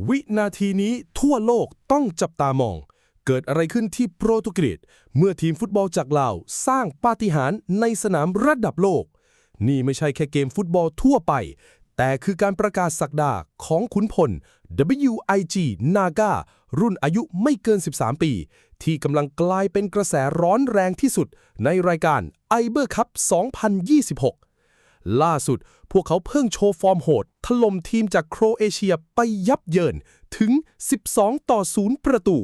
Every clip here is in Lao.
วินาทีนี้ทั่วโลกต้องจับตามอง เกิดอะไรขึ้นที่โปรตุเกส เมื่อทีมฟุตบอลจากลาวสร้างปาฏิหาริย์ในสนามระดับโลก นี่ไม่ใช่แค่เกมฟุตบอลทั่วไป แต่คือการประกาศศักดาของขุนพล ดับเบิลยูไอจี Naga รุ่นอายุไม่เกิน สิบสาม ปี ที่กำลังกลายเป็นกระแสร้อนแรงที่สุดในรายการ ไอเบอร์ คัพ สองพันยี่สิบหก ล่าสุดพวกเขาเพิ่งโชว์ฟอร์มโหดถล่มทีมจากโครเอเชียไปยับเยินถึง สิบสองต่อศูนย์ ประตู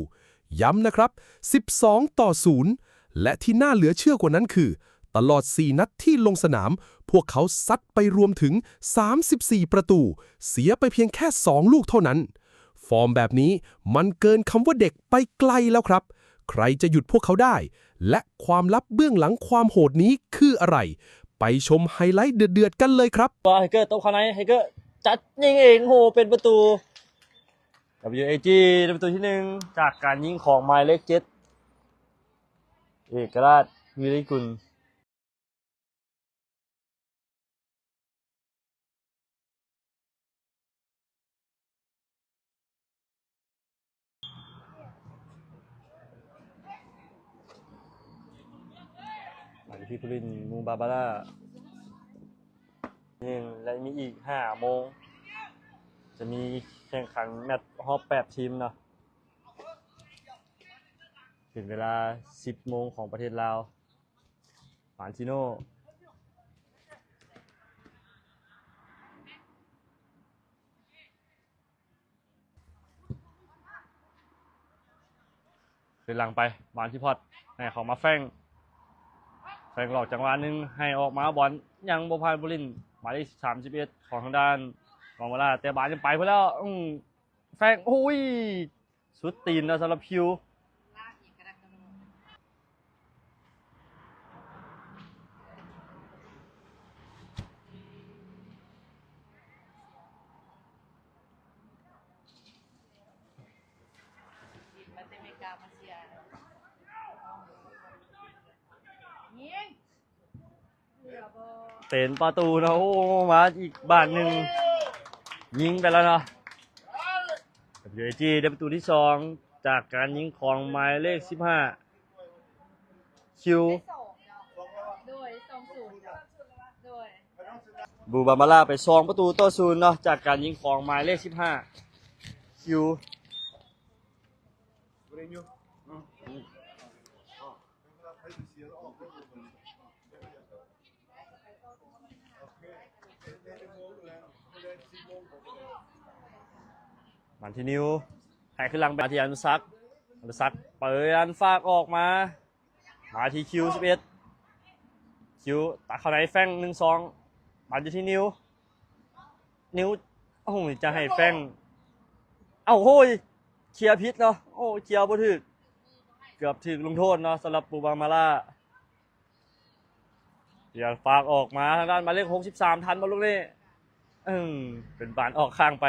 ย้ำนะครับ สิบสองต่อศูนย์ และที่น่าเหลือเชื่อกว่านั้นคือ ตลอด สี่ นัดที่ลงสนาม พวกเขาซัดไปรวมถึง สามสิบสี่ ประตู เสียไปเพียงแค่ สอง ลูกเท่านั้น ฟอร์มแบบนี้มันเกินคำว่าเด็กไปไกลแล้วครับ ใครจะหยุดพวกเขาได้ และความลับเบื้องหลังความโหดนี้คืออะไร ไปชมไฮไลท์เดือดๆกันเลยครับ ไฮเกอร์ตบเข้าใน ไฮเกอร์จัดยิงเอง โห เป็นประตู ดับเบิลยูเอจี ได้ประตูที่หนึ่ง จากการยิงของหมายเลข เจ็ด เอกราช วิริกุล มาที่ผู้เล่น มูบาบาร่า หนึ่ง และมีอีก ห้า โมง จะมีแข่งขันแมตช์รอบ แปด ทีมเนาะ เป็นเวลา สิบ โมงของประเทศลาว มาร์ติโน่ คืนหลังไป มาที่พอต ให้เข้ามาแฟรงค์ แฟรงค์หลอกจังหวะหนึ่ง ให้ออกมาบอลยังบ่ผ่านผู้เล่น หมายเลข สามสิบเอ็ด ของทางด้าน กองเวลา แต่บาสยังไปพุ้นแล้ว อื้อ แฟรงค์ โอ้ย สุดตีนเนาะสำหรับคิว เป็นประตูเนาะ โอ้ มาอีกบานหนึ่ง ยิงไปแล้วเนาะ ดับเบิลยูเอจี ได้ประตูที่สอง จากการยิงของหมายเลข สิบห้า คิว บูบามาร่าไป สอง ประตูต่อ ศูนย์ เนาะ จากการยิงของหมายเลข สิบห้า คิว มาที่นิว ให้ขึ้นหลังไปที่อนุสัก อนุสักเปิดฝากออกมา มาที่คิว สิบเอ็ด คิว ตัดเข้าในแฟรงค์ หนึ่งสอง บาสอยู่ที่นิว นิว โอ้โห จะให้แฟรงค์ เอ้า โอ้ย เคลียร์ผิดเนาะ โอ้ เคลียร์บ่ถูก เกือบถูกลงโทษเนาะ สำหรับปูบามาร่า เดี๋ยวฝากออกมาทางด้านหมายเลข หกสิบสาม ทันบ่ลูกนี้ อืม เป็นบานออกข้างไป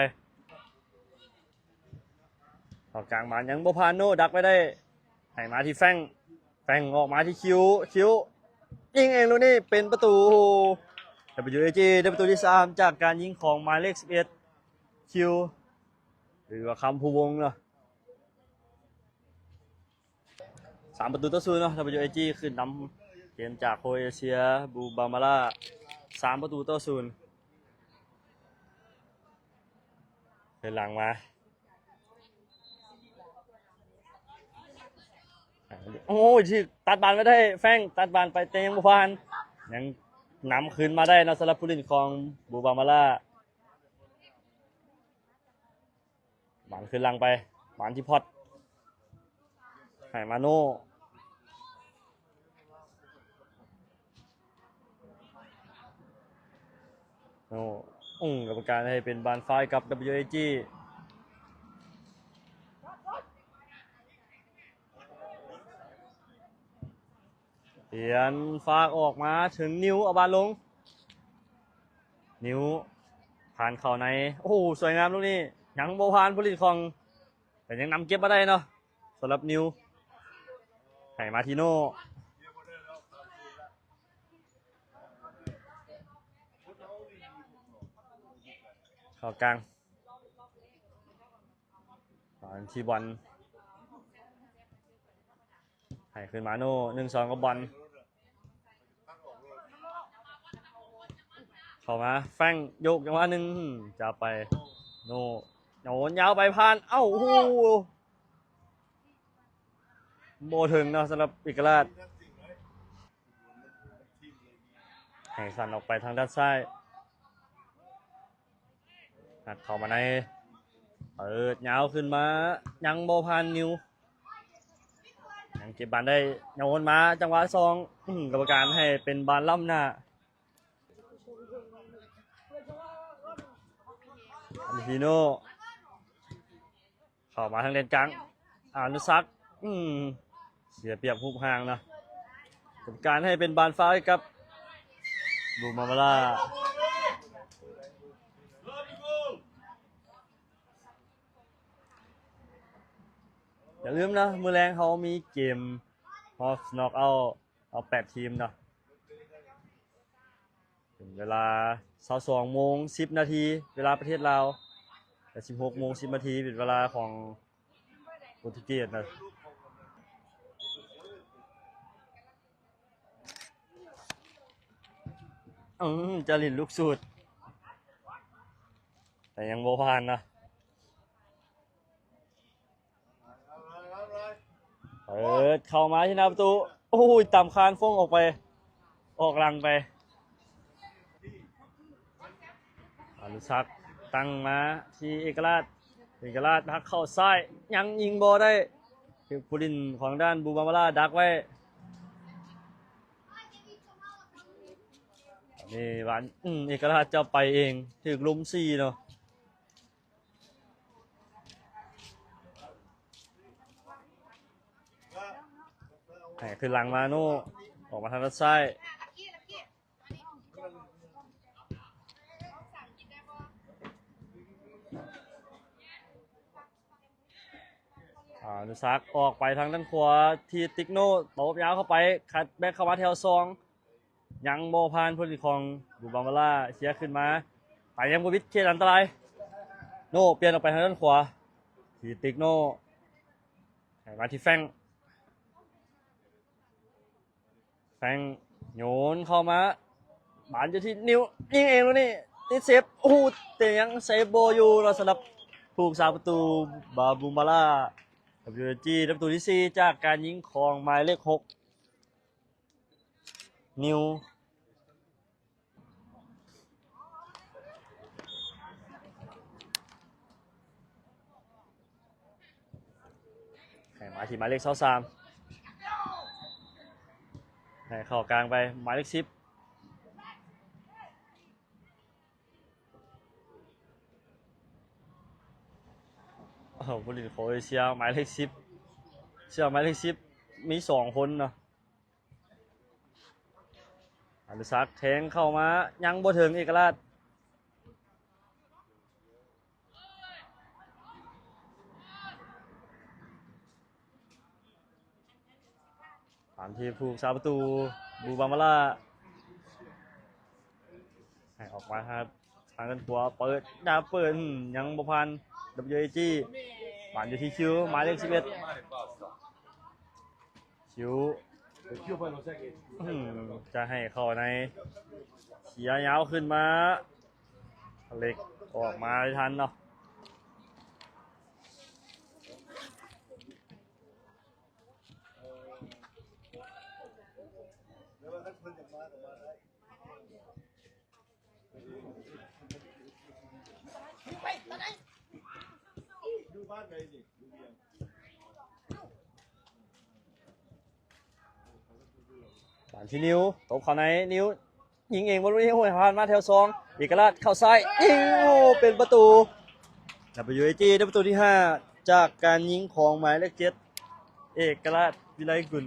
เข้ากลางมายังบ่ผ่าน โน่ดักไว้ได้ ให้มาที่แฟรงค์ แฟรงค์ออกมาที่คิว คิว ยิงเองลูกนี้ เป็นประตู โอ้โห ดับเบิลยูเอจี ได้ประตูที่สาม จากการยิงของหมายเลข สิบเอ็ด คิว หรือว่าคำภูวงศ์เนาะ สาม ประตูต่อ ศูนย์ เนาะ ดับเบิลยูเอจี ขึ้นนำเกมจากโครเอเชีย บูบามาร่า สาม ประตูต่อ ศูนย์ เป็นหลังมา โอ้ย ที่ตัดบานไม่ได้ แฟรงค์ตัดบานไปแต่ยังบ่ผ่าน ยังนำคืนมาได้เนาะ สำหรับผู้เล่นของบูบามาร่า บานคืนหลังไป บานที่พอต ให้มาโน่ โน่ อืม กรรมการให้เป็นบานฟาวล์กับ ดับเบิลยูเอจี เปลี่ยนฟากออกมาถึงนิว เอาบาลลง นิว ผ่านเข้าใน โอ้โห สวยงามลูกนี้ ยังบ่ผ่านผู้เล่นของ แต่ยังนำเก็บมาได้เนาะ สำหรับนิว ให้มาทิโน่ เข้ากลาง ອັນທີ່ບອນ ໃຫ້ຂຶ້ນມາໂນ່ ໜຶ່ງສອງກັບບອນ ເຂົ້າມາແຟງ ໂຍກຈັງຫວະໜຶ່ງ ຈັບໄປ ໂນ່ ໂຍນຍາວໄປຜ່ານ ເອົ້າ ໂອ້ໂຫ ບໍ່ເຖິງເນາະ ສຳລັບເອກະລາດ ໃຫ້ສັ້ນອອກໄປທາງດ້ານຊ້າຍ ຮັດເຂົ້າມາໃນ ເປີດຍາວຂຶ້ນມາ ຍັງບໍ່ຜ່ານນິວ ຍັງເກັບບານໄດ້ ໂຍນມາ ຈັງຫວະສອງ ອືມ ກຳມະການໃຫ້ເປັນບານລ້ຳໜ້າ ອາລີໂນ ເຂົ້າມາທາງແດນກາງ ອານຸສັກ ອືມ ເສຍປຽບຮູບຮ່າງເນາະ ເປັນການໃຫ້ເປັນບານຟ້າວໃຫ້ກັບ ບູມາມາລາ ຢ່າລືມເນາະ ມື້ແລງເຮົາມີເກມຮອບນັອກເອົາ ເອົາແປດທີມເນາະ ເປັນເວລາຊາວສອງໂມງສິບນາທີ ເວລາປະເທດລາວ ແລະ ສິບຫົກໂມງສິບນາທີ ເປັນເວລາຂອງໂປຣຕຸເກດນະ ອືມ ຈາລິນລູກຊູດ ແຕ່ຍັງບໍ່ຜ່ານນະ. ເປີດເຂົ້າມາທີ່ໜ້າປະຕູ ໂອ້ຍ ຕຳຄານຟົງອອກໄປ ອອກຫຼັງໄປ ອານຸສັກຕັ້ງມາທີ່ເອກະລາດ ເອກະລາດຫັກເຂົ້າຊ້າຍ ຍັງຍິງບໍ່ໄດ້ ຖືກຜູ້ຫຼິ້ນຂອງດ້ານບູບາມາລາດັກໄວ້ ນີ້ບານ ອືມ ເອກະລາດຈະໄປເອງ ຖືກລຸມສີ່ເນາະ. ໃຫ້ຂຶ້ນຫຼັງມາໂນ່ ອອກມາທາງດ້ານຊ້າຍ ອານຸສັກອອກໄປທາງດ້ານຂວາທີ່ຕິກໂນ່ ຕົບຍາວເຂົ້າໄປ ຄັດແບັກເຂົ້າມາແຖວສອງ ຍັງບໍ່ຜ່ານຜູ້ຫຼິ້ນຂອງບູບາມາລາ ເສຍຂຶ້ນມາ ໄປຍັງບໍ່ມິດເຂດອັນຕະລາຍ ໂນ່ປ່ຽນອອກໄປທາງດ້ານຂວາ ທີ່ຕິກໂນ່ ໃຫ້ມາທີ່ແຟງ ແຟງໂຍນເຂົ້າມາ ບານຢູ່ທີ່ນິວ ຍິງເອງລູກນີ້ ຕິດເຊບ ໂອ້ໂຫ ແຕ່ຍັງເຊບບໍ່ຢູ່ເນາະ ສຳລັບຜູ້ຮັກສາປະຕູບາບູມາລາ ເປັນປະຕູທີສີ່ ປະຕູທີສີ່ ຈາກການຍິງຂອງໝາຍເລກຫົກ ນິວ ໃຫ້ມາທີ່ໝາຍເລກຊາວສາມ ໃຫ້ເຂົ້າກາງໄປ ໝາຍເລກສິບ ໂອ້ໂຫ ຜູ້ຫຼິ້ນຂອງເອເຊຍ ໝາຍເລກສິບ ເສື້ອໝາຍເລກສິບ ມີສອງຄົນເນາະ. ອານຸສັກແທງເຂົ້າມາ ຍັງບໍ່ເຖິງເອກະລາດ ຕາມທີ່ຜູ້ຮັກສາປະຕູບູບາມາລາ ໃຫ້ອອກມາຫາ ທາງດ້ານຂວາ ເປີດ ດາວເປີດ ຍັງບໍ່ຜ່ານ ດັບເບິນຢູເອຈີ ບານຢູ່ທີ່ຄິວ ໝາຍເລກສິບເອັດ ຄິວ ອືມ ຈະໃຫ້ເຂົ້າໃນ ເສຍຍາວຂຶ້ນມາ ເລັກອອກມາໄດ້ທັນເນາະ. ບານທີ່ນິວ ຕົບເຂົ້າໃນ ນິວ ຍິງເອງບໍ່ຮູ້ ໂອ້ຍ ຜ່ານມາແຖວສອງ ເອກະລາດເຂົ້າຊ້າຍ ຍິງ ໂອ້ ເປັນປະຕູ ດັບເບິນຢູເອຈີ ໄດ້ປະຕູທີຫ້າ ຈາກການຍິງຂອງໝາຍເລກເຈັດ ເອກະລາດ ວິໄລກຸນ.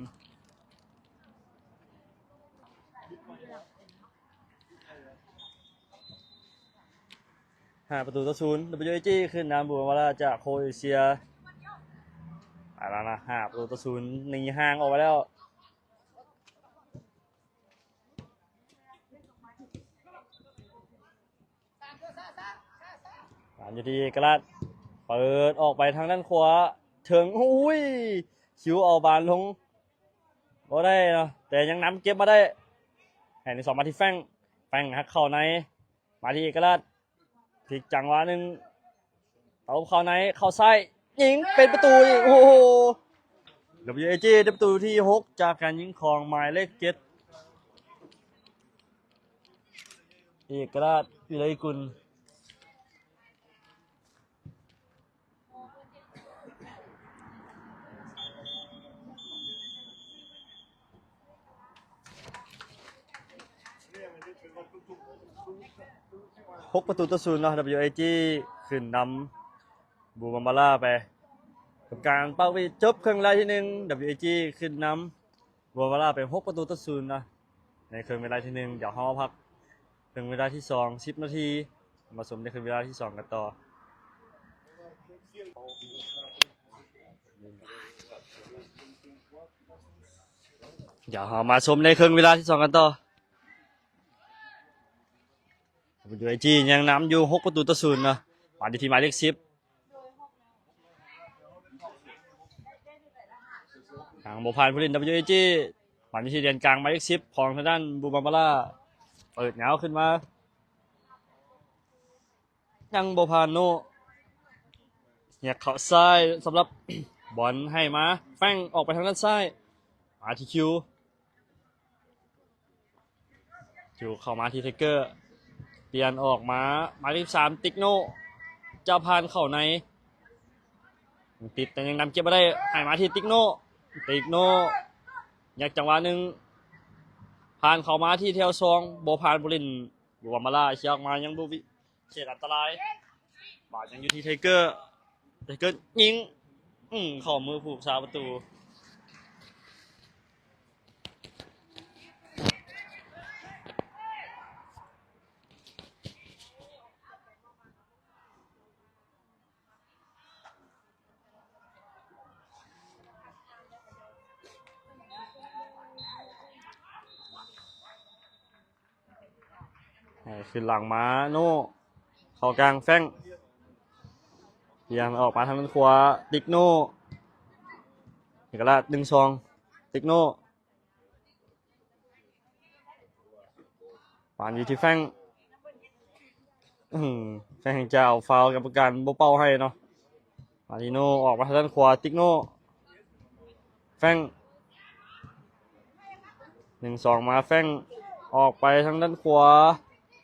ຫ້າປະຕູຕໍ່ສູນ ດັບເບິນຢູເອຈີ ຂຶ້ນນຳ ບູມາລາ ຈາກໂຄເອເຊຍ ເອົາລະນະ ຫ້າປະຕູຕໍ່ສູນ ໜີຫ່າງອອກໄປແລ້ວ. ບານຢູ່ທີ່ເອກະລາດ ເປີດອອກໄປທາງດ້ານຂວາເຖິງ ໂອ້ຍ ຄິວເອົາບານລົງບໍ່ໄດ້ເນາະ ແຕ່ຍັງນຳເກັບມາໄດ້ ໃຫ້ໜຶ່ງສອງມາທີ່ແຟງ ແຟງຫັກເຂົ້າໃນ ມາທີ່ເອກະລາດ ພລິກຈັງຫວະໜຶ່ງ ເອົາເຂົ້າໃນ ເຂົ້າຊ້າຍ ຍິງເປັນປະຕູອີກ ໂອ້ໂຫ WAG ໄດ້ປະຕູທີຫົກ ຈາກການຍິງຂອງໝາຍເລກເຈັດ ເອກະລາດ ວິໄລກຸນ. ຫົກປະຕູຕໍ່ສູນເນາະ WAG ຂຶ້ນນຳ ບູບຳບາລາໄປ ກັບການເປົ່າຫວີດຈົບເຄິ່ງເວລາທີໜຶ່ງ WAG ຂຶ້ນນຳ ບົວມາລາໄປຫົກປະຕູຕໍ່ສູນເນາະ ໃນເຄິ່ງເວລາທີໜຶ່ງ. ດຽວເຮົາພັກເຄິ່ງເວລາທີສອງ ສິບນາທີ ມາຊົມໃນເຄິ່ງເວລາທີສອງກັນຕໍ່. ດຽວເຮົາມາຊົມໃນເຄິ່ງເວລາທີສອງກັນຕໍ່. ເອັມຢູເອຈີ ຍັງນຳຢູ່ຫົກປະຕູຕໍ່ສູນເນາະ ບານຢູ່ທີ່ໝາຍເລກສິບ ທາງບົວພານຜູ້ຫຼິ້ນ WAG ບານຢູ່ທີ່ແດນກາງໝາຍເລກສິບ ຂອງທາງດ້ານບູບາມບາລາ ເປີດຍາວຂຶ້ນມາ ຍັງບໍ່ຜ່ານໂນ ແຍກເຂົ້າຊ້າຍ ສຳລັບ ບອນໃຫ້ມາ ແຟງອອກໄປທາງດ້ານຊ້າຍ ມາທີ່ຄິວ ຢູ່ເຂົ້າມາທີ່ໄທເກີ ປ່ຽນອອກມາ ໝາຍເລກສິບສາມ ຕິກໂນ ຈະຜ່ານເຂົ້າໃນ ຍັງຕິດ ແຕ່ຍັງນຳເກັບບໍ່ໄດ້ ໃຫ້ມາທີ່ຕິກໂນ ຕິກໂນ ຍັກຈັງຫວະໜຶ່ງ ຜ່ານເຂົ້າມາທີ່ແຖວສອງ ບໍ່ຜ່ານຜູ້ຫຼິ້ນ ຫຼືວ່າມາລາ ເຊຍອອກມາ ຍັງບໍ່ວິ ເຂດອັນຕະລາຍ ບານຍັງຢູ່ທີ່ໄທເກີ ໄທເກີຍິງ ອືມ ເຂົ້າມືຜູ້ຮັກສາປະຕູ. ໃຫ້ຂຶ້ນຫຼັງມາ ໂນ ເຂົ້າກາງ ແຟງ ປ່ຽນອອກມາທາງດ້ານຂວາ ຕິກໂນ ເອກະລາດ ໜຶ່ງສອງ ຕິກໂນ ປານຢູ່ທີ່ແຟງ ອືມ ແຟງຈະເອົາຟາວ ກຳມະການບໍ່ເປົ່າໃຫ້ເນາະ. ມາລິໂນ ອອກມາທາງດ້ານຂວາ ຕິກໂນ ແຟງ ໜຶ່ງສອງ ມາ ແຟງ ອອກໄປທາງດ້ານຂວາ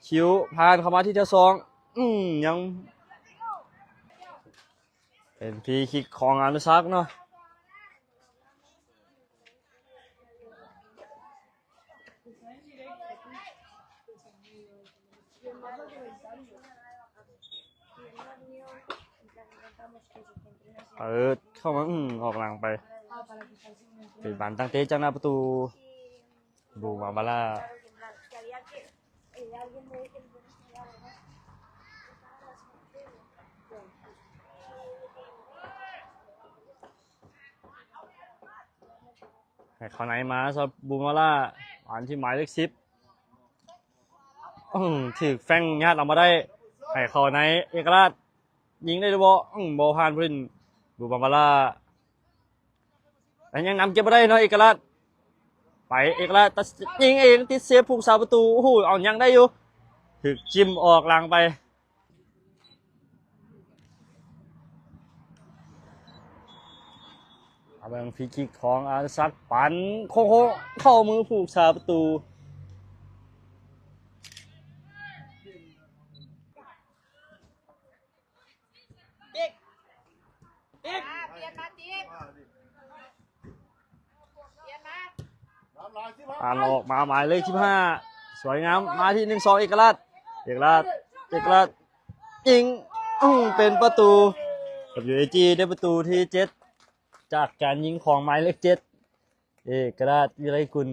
ຄິວ ຜ່ານເຂົ້າມາທີ່ແຖວສອງ ອືມ ຍັງ ເປັນຟຣີຄິກຂອງອະນຸສັກເນາະ. ເປີດເຂົ້າມາ ອືມ ອອກຫຼັງໄປ ເປັນບານຕັ້ງເຕະຈາກໜ້າປະຕູ ບູມາບາລາ. ໃຫ້ເຂົ້າໃນມາສຳລັບບູມາລາ ອັນທີ່ໝາຍເລກສິບ ອືມ ຖືກແຟງຍາດເອົາມາໄດ້ ໃຫ້ເຂົ້າໃນ ເອກະລາດ ຍິງໄດ້ຫຼືບໍ່? ອືມ ບໍ່ຜ່ານຜູ້ຫຼິ້ນ ບູມາບາລາ ແຕ່ຍັງນຳເກັບບໍ່ໄດ້ເນາະ ເອກະລາດ ໄປ ເອກະລາດ ຕັດ ຍິງເອງ ຕິດເຊບຜູ້ຮັກສາປະຕູ ໂອ້ໂຫ ເອົາ ຍັງໄດ້ຢູ່ ຖືກຈິ້ມອອກຫຼັງໄປ. ເອົາເບິ່ງຟຣີຄິກຂອງອາສັກ ປັ່ນໂຄ້ງໆ ເຂົ້າມືຜູ້ຮັກສາປະຕູ. ອ່ານອອກມາໝາຍເລກສິບຫ້າ ສວຍງາມ ມາທີ່ໜຶ່ງສອງ ເອກະລາດ ເອກະລາດ ເອກະລາດ ຍິງ ອືມ ເປັນປະຕູ WAG ໄດ້ປະຕູທີເຈັດ ຈາກການຍິງຂອງໝາຍເລກເຈັດ ເອກະລາດ ວິໄລກຸນ.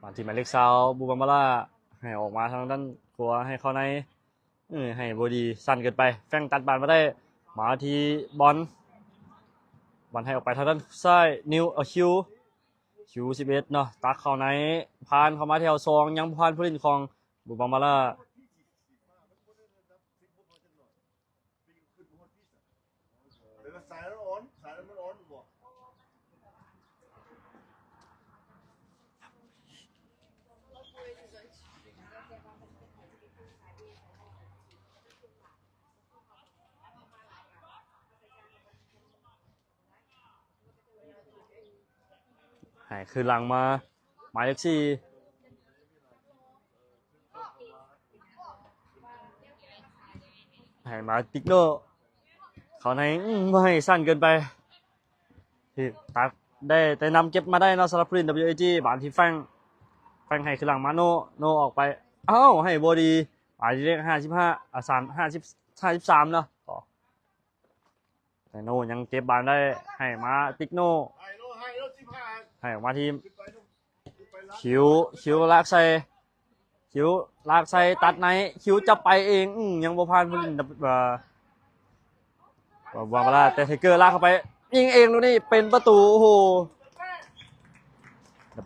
ມາທີ່ໝາຍເລກຊາວ ບູບາມາລາ ໃຫ້ອອກມາທາງດ້ານຂວາ ໃຫ້ເຂົ້າໃນ ເອີ ໃຫ້ບໍ່ດີ ສັ້ນເກີນໄປ ແຟງຕັດບານມາໄດ້ ມາທີ່ບອນ ບອນໃຫ້ອອກໄປທາງດ້ານຊ້າຍ ນິວ ເອີ ຄິວ ຄິວສິບເອັດເນາະ ຕັດເຂົ້າໃນ ຜ່ານເຂົ້າມາແຖວສອງ ຍັງບໍ່ຜ່ານຜູ້ຫຼິ້ນຂອງ ບູບາມາລາ. ໃຫ້ຄືນຫຼັງມາ ໝາຍເລກສີ່ ໃຫ້ມາຕິກໂນ ເຂົ້າໃນ ອືມ ບໍ່ໃຫ້ສັ້ນເກີນໄປ ທີ່ຕັດໄດ້ແຕ່ນຳເກັບມາໄດ້ເນາະ ສຳລັບຜູ້ຫຼິ້ນ WAG ບານທີ່ແຟງ ແຟງໃຫ້ຄືນຫຼັງມາໂນ ໂນອອກໄປ ເອົ້າ ໃຫ້ບໍ່ດີ ໝາຍເລກຫ້າສິບຫ້າ ອາ ສາມ ຫ້າສິບ ຫ້າສິບສາມເນາະ ແຕ່ໂນຍັງເກັບບານໄດ້ ໃຫ້ມາຕິກໂນ ໃຫ້ອອກມາທີ່ຄິວ ຄິວລາກໃສ່ ຄິວລາກໃສ່ ຕັດໃນ ຄິວຈັບໄປເອງ ອືມ ຍັງບໍ່ຜ່ານຜູ້ຫຼິ້ນ ເອີ ບາມາລາ ແຕ່ໄທເກີລາກເຂົ້າໄປ ຍິງເອງລູກນີ້ເປັນປະຕູ ໂອ້ໂຫ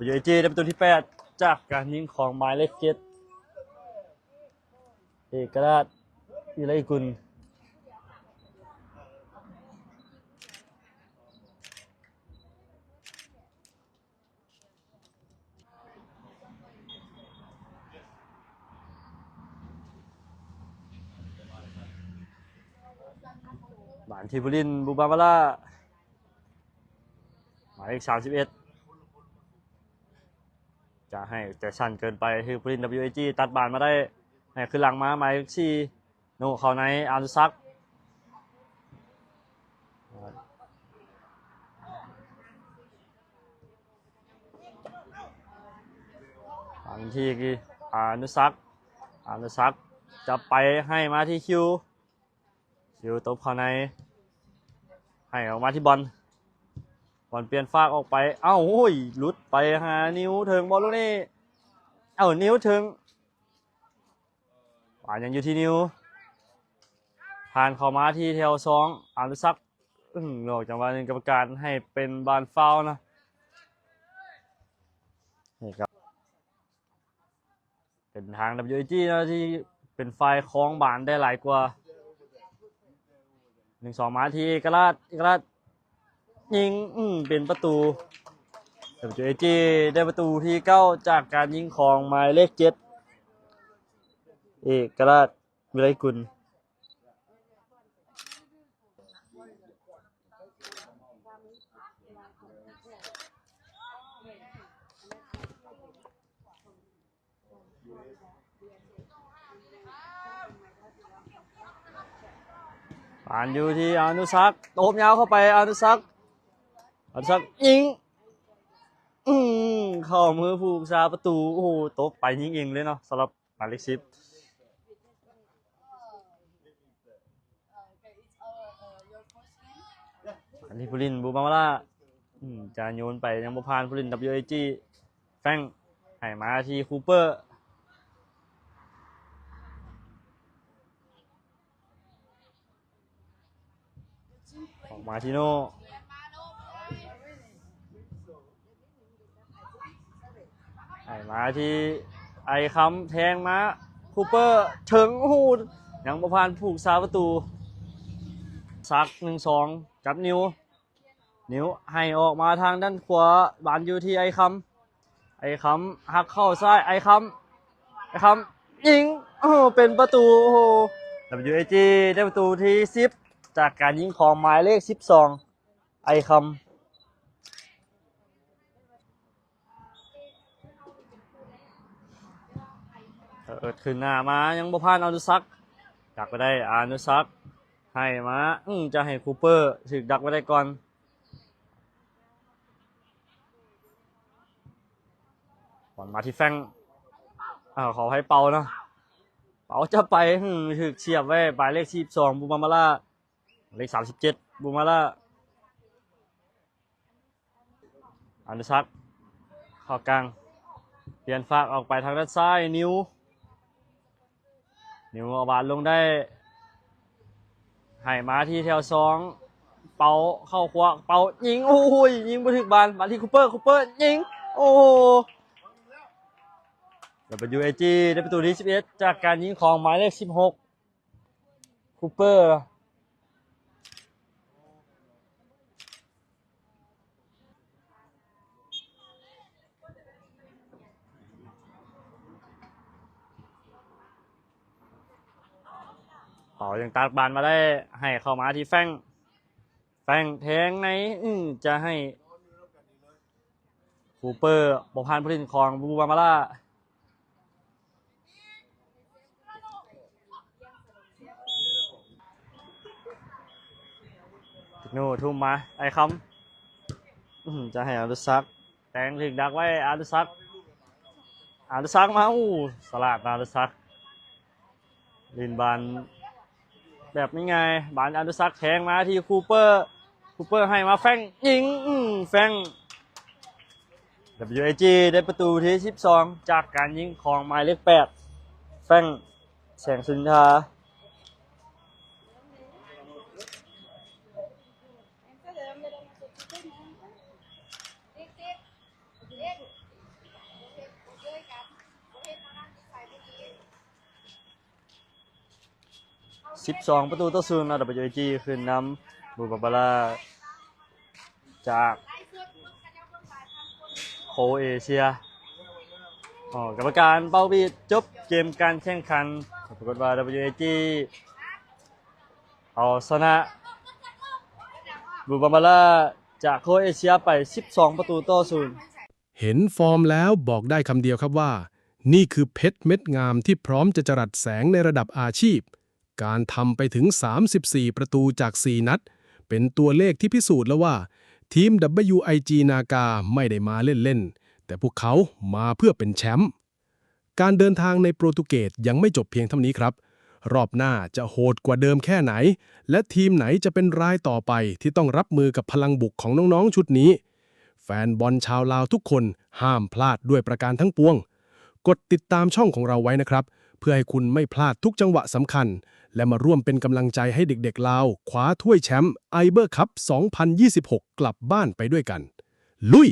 WAG ໄດ້ປະຕູທີແປດ ຈາກການຍິງຂອງໝາຍເລກເຈັດ ເອກະລາດ ວິໄລກຸນ ບານທີ່ຜູ້ຫຼິ້ນ ບູບາມາລາ ໝາຍເລກສາມສິບເອັດ ຈະໃຫ້ແຕ່ສັ້ນເກີນໄປ ຖືກຜູ້ຫຼິ້ນ WAG ຕັດບານມາໄດ້ ໃຫ້ຄືນຫຼັງມາ ໝາຍເລກສີ່ ໂນເຂົ້າໃນ ອານຸສັກ ບານທີ່ ອານຸສັກ ອານຸສັກ ຈັບໄປ ໃຫ້ມາທີ່ຄິວ ຊິວຕົບເຂົ້າໃນ ໃຫ້ອອກມາທີ່ບອນ ບອນປ່ຽນຟາກອອກໄປ ເອົ້າ ໂອ້ຍ ຫຼຸດໄປຫານິວເຖິງບໍ່ລູກນີ້ ເອົ້າ ນິວເຖິງ ບານຍັງຢູ່ທີ່ນິວ ຜ່ານເຂົ້າມາທີ່ແຖວສອງ ອານຸສັກ ອືມ ອອກຈັງຫວະໜຶ່ງ ກຳມະການໃຫ້ເປັນບານຟາວນະ ນີ້ກໍ ເປັນທາງ WAG ເນາະ ທີ່ເປັນຝ່າຍຄອງບານໄດ້ຫຼາຍກວ່າ ໜຶ່ງສອງ ມາທີ່ເອກະລາດ ເອກະລາດຍິງ ອືມ ເປັນປະຕູ WAG ໄດ້ປະຕູທີເກົ້າ ຈາກການຍິງຂອງໝາຍເລກເຈັດ ເອກະລາດ ວິໄລກຸນ ບານຢູ່ທີ່ອານຸສັກ ໂຕບຍາວເຂົ້າໄປ ອານຸສັກ ອານຸສັກຍິງ ອືມ ເຂົ້າມືຜູ້ຮັກສາປະຕູ ໂອ້ໂຫ ຕົບໄປຍິງເອງເລີຍເນາະ ສຳລັບ ໝາຍເລກສິບ ອັນນີ້ຜູ້ຫຼິ້ນ ບູບາມາລາ ອືມ ຈະໂຍນໄປຍັງບໍ່ຜ່ານຜູ້ຫຼິ້ນ WAG ແຟງ ໃຫ້ມາທີ່ຄູເປີ ອອກມາທີ່ໂນ ໃຫ້ມາທີ່ໄອຄຳ ແທງມາຄູເປີ ເຖິງ ໂອ້ໂຫ ຍັງບໍ່ຜ່ານຜູ້ຮັກສາປະຕູ ສັກ ໜຶ່ງສອງ ກັບນິວ ນິວໃຫ້ອອກມາທາງດ້ານຂວາ ບານຢູ່ທີ່ໄອຄຳ ໄອຄຳຫັກເຂົ້າຊ້າຍ ໄອຄຳ ໄອຄຳຍິງ ໂອ້ໂຫ ເປັນປະຕູ ໂອ້ໂຫ WAG ໄດ້ປະຕູທີສິບ ຈາກການຍິງຂອງໝາຍເລກສິບສອງ ໄອຄຳ ເປີດຂຶ້ນໜ້າມາ ຍັງບໍ່ຜ່ານອານຸສັກ ດັກໄປໄດ້ ອານຸສັກ ໃຫ້ມາ ອືມ ຈະໃຫ້ຄູເປີ ຖືກດັກໄວ້ໄດ້ກ່ອນ ບອນມາທີ່ແຟງ ເອົາ ຂໍໃຫ້ເປົາເນາະ ເປົາຈະໄປ ອືມ ຖືກສຽບໄວ້ ໝາຍເລກສີ່ສິບສອງ ບູມາມາລາ ເລກສາມສິບເຈັດ ບູມາລາ ອານຸສັກ ເຂົ້າກາງ ປ່ຽນຟາກອອກໄປທາງດ້ານຊ້າຍ ນິວ ນິວເອົາບານລົງໄດ້ ໃຫ້ມາທີ່ແຖວສອງ ເປົາເຂົ້າຂວາ ເປົາຍິງ ໂອ້ຍ ຍິງບໍ່ຖືກບານ ມາທີ່ຄູເປີ ຄູເປີຍິງ ໂອ້ໂຫ WAG ໄດ້ປະຕູທີສິບເອັດ ຈາກການຍິງຂອງໝາຍເລກສິບຫົກ ຄູເປີ ເປົາຍັງຕັດບານມາໄດ້ ໃຫ້ເຂົ້າມາທີ່ແຟງ ແຟງແທງໃນ ອື ຈະໃຫ້ຄູເປີ ບໍ່ຜ່ານຜູ້ຫຼິ້ນຂອງບູບາມາລາ ໂນ ທຸ່ມມາ ໄອຄຳ ອື ຈະໃຫ້ອານຸສັກ ແຕງຖືກດັກໄວ້ ອານຸສັກ ອານຸສັກມາ ໂອ້ ສະຫຼາດອານຸສັກ ຫຼິ້ນບານແບບງ່າຍໆ ບານອານຸສັກແທງມາທີ່ຄູເປີ ຄູເປີໃຫ້ມາແຟງຍິງ ອື ແຟງ WAG ໄດ້ປະຕູທີສິບສອງ ຈາກການຍິງຂອງໝາຍເລກແປດ ແຟງ ແສງສຸນທາ ສິບສອງປະຕູຕໍ່ສູນ WAG ຂຶ້ນນຳ ບູບາບາລາ ຈາກໂຄເອເຊຍ ອໍ ກຳມະການເປົ່າປີດຈົບເກມການແຂ່ງຂັນ ປາກົດວ່າ WAG ເອົາຊະນະ ບູບາມາລາ ຈາກໂຄເອເຊຍໄປສິບສອງປະຕູຕໍ່ສູນ. ເຫັນฟอร์มแล้วบอกได้คำเดียวครับว่า นี่คือเพชรเม็ดงามที่พร้อมจะจรัสแสงในระดับอาชีพ การทำไปถึง สามสิบสี่ ประตูจาก สี่ นัด เป็นตัวเลขที่พิสูจน์แล้วว่า ทีม WIG นากาไม่ได้มาเล่นๆ แต่พวกเขามาเพื่อเป็นแชมป์ การเดินทางในโปรตุเกสยังไม่จบเพียงเท่านี้ครับ รอบหน้าจะโหดกว่าเดิมแค่ไหน และทีมไหนจะเป็นรายต่อไปที่ต้องรับมือกับพลังบุกของน้องๆ ชุดนี้ แฟนบอลชาวลาวทุกคนห้ามพลาดด้วยประการทั้งปวง กดติดตามช่องของเราไว้นะครับ เพื่อให้คุณไม่พลาดทุกจังหวะสำคัญ และมาร่วมเป็นกำลังใจให้เด็กๆ ลาวคว้าถ้วยแชมป์ไอเบอร์คัพ สองพันยี่สิบหก กลับบ้านไปด้วยกัน ลุย!